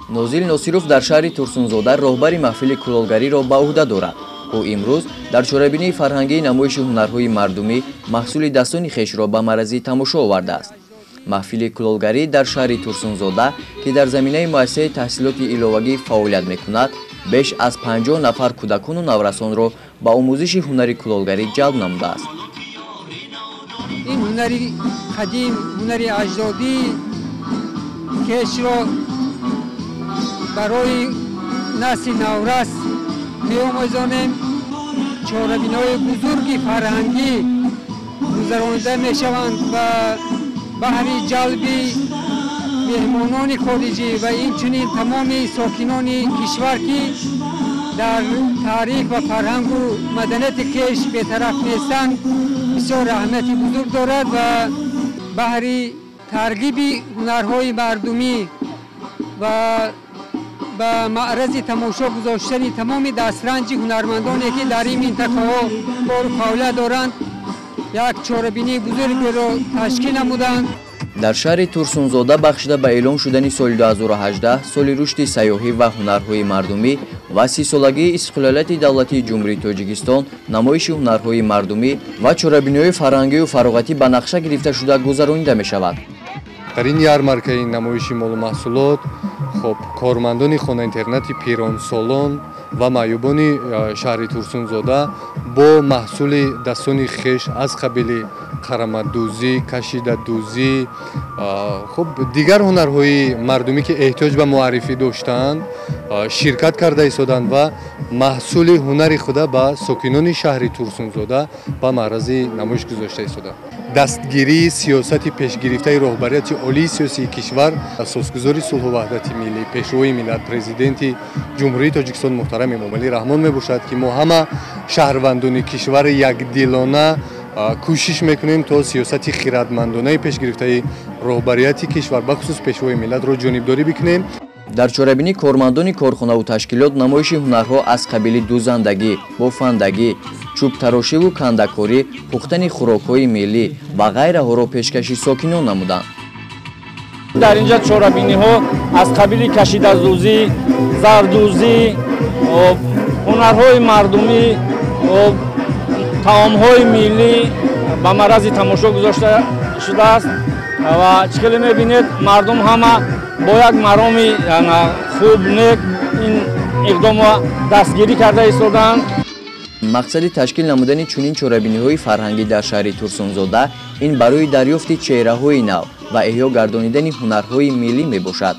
Нозил Носиров дар шаҳри Турсунзода роҳбари маҳфили кулолгариро ба ӯҳда дорад. Ӯ имрӯз дар чорабинии фарҳангии намоиши ҳунарҳои мардумӣ маҳсули дастони хешро ба маърази тамошо овардааст. Маҳфили кулолгарӣ дар шаҳри Турсунзода, ки дар заминаи муассисаи таҳсилоти иловагӣ фаъолият мекунад, беш аз 50 нафар кӯдакону наврасонро ба омӯзиши ҳунари кулолгарӣ ҷалб намудааст. Ин ҳунари қадим, ҳунари аҷдодӣ хешро барои насли наврас меомӯзонем. Чорабиниҳои бузурги фарҳангӣ гузаронида мешаванд ва баҳри ҷалби меҳмонони хориҷӣ ва инчунин тамоми сокинони кишвар, ки дар таърих ва фарҳангу маданияти хеш бетараф нестанд, бисёр аҳамияти бузург дорад ва баҳри тарғиби ҳунарҳои мардумӣ ва ба маърази тамошо гузоштани тамоми дастранҷи ҳунармандоне, ки дар ин минтақаҳо кору фаъолият доранд, як чорабинии бузургеро ташкил намуданд. Дар шаҳри Турсунзода бахшида ба эълон шудани соли 2018 соли рушди сайёҳӣ ва ҳунарҳои мардумӣ ва 30-солагии истиқлолияти давлатии Ҷумҳурии Тоҷикистон намоиши ҳунарҳои мардумӣ ва чорабиниҳои фарҳангию фароғатӣ ба нақша гирифта шуда гузаронида мешавад. Дар ин ярмаркаи намоиши молу маҳсулот хоб кормандони хона-интернати пиронсолон ва маъюбони шаҳри Турсунзода бо маҳсули дастони хеш аз қабили қараматдӯзӣ, кашидадӯзӣ, хуб дигар ҳунарҳои мардумӣ, ки эҳтиёҷ ба муаррифӣ доштаанд, ширкат карда истоданд ва маҳсули ҳунари худа ба сокинони шаҳри Турсунзода ба маърази намоиш гузошта истоданд. Дастгирии сиёсати пешгирифтаи роҳбарияти олии сиёсии кишвар, асосгузори сулҳу ваҳдати миллӣ, пешвои миллат, президенти Ҷумҳурии Тоҷикистон муҳтарам Эмомалӣ Раҳмон мебошад, ки мо ҳама шаҳрвандони кишвар якдилона кӯшиш мекунем то сиёсати хиратмандонаи пешгирифтаи роҳбарияти кишвар, бахусус пешвои миллатро ҷонибдорӣ бикунем. Дар чорабинӣ кормандони корхонаву ташкилот намоиши ҳунарҳо аз қабили дӯзандагӣ, бофандагӣ, чӯбтарошиву кандакорӣ, пухтани хӯрокҳои миллӣ ва ғайраҳоро пешкаши сокинон намуданд. Дар инҷа чорабиниҳо аз қабили кашидадӯзӣ, зардӯзӣ, ҳунарҳои мардумӣ, таомҳои миллӣ ба маърази тамошо гузошта шудааст ва чӣ хеле мебинед, мардум ҳама бо як мароми хуб нек ин иқдомро дастгирӣ карда истодаанд. Мақсади ташкил намудани чунин чорабиниҳои фарҳангӣ дар шаҳри Турсунзода ин барои дарёфти чеҳраҳои нав ва эҳё гардонидани ҳунарҳои миллӣ мебошад.